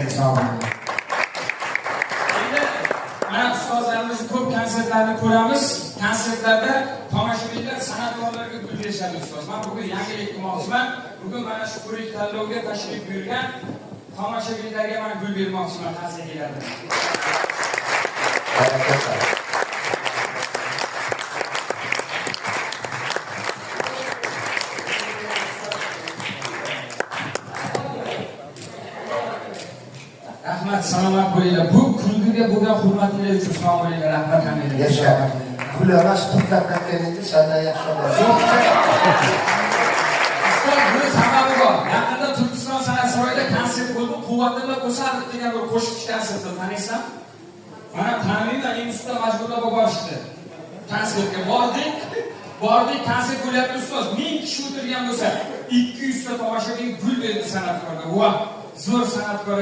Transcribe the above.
Sog' bo'ling. Endi mana ustozlarimizni ko'p konsertlarni ko'ramiz. Konsertlarda tomoshabinlar san'atkorlarga gul berishadi, ustoz. Men bugun yangilik qilmoqchiman. Bugun mana shu ko'rik tanlovga tashrif buyurgan tomoshabinlarga men gul bermoqchiman qarsakilarda. Baraka. Rahmat, salomat bo'linglar. Bu kulguga bo'lgan hurmatingiz uchun sog' bo'linglar. Rahmat hammanglarga. Yasha. Gul emas, pul tarqatganingiz sandan yaxshi bo'ladi. Ustoz, buni sababi bor. Yaqinda Turkiston san'at saroyida konsert bo'ldi. Quvvatilla O'sarov degan bir qo'shiqchi konsertda taniysan? Mana tanimayman, endi usta majburlab olib borishdi. Konsertga bordik. Bordik, konsert bo'lyapti, ustoz. 1000 kishi o'tirgan bo'lsa, 200 ta tomoshabin gul berdi san'atkorga. Voh, zo'r san'atkor.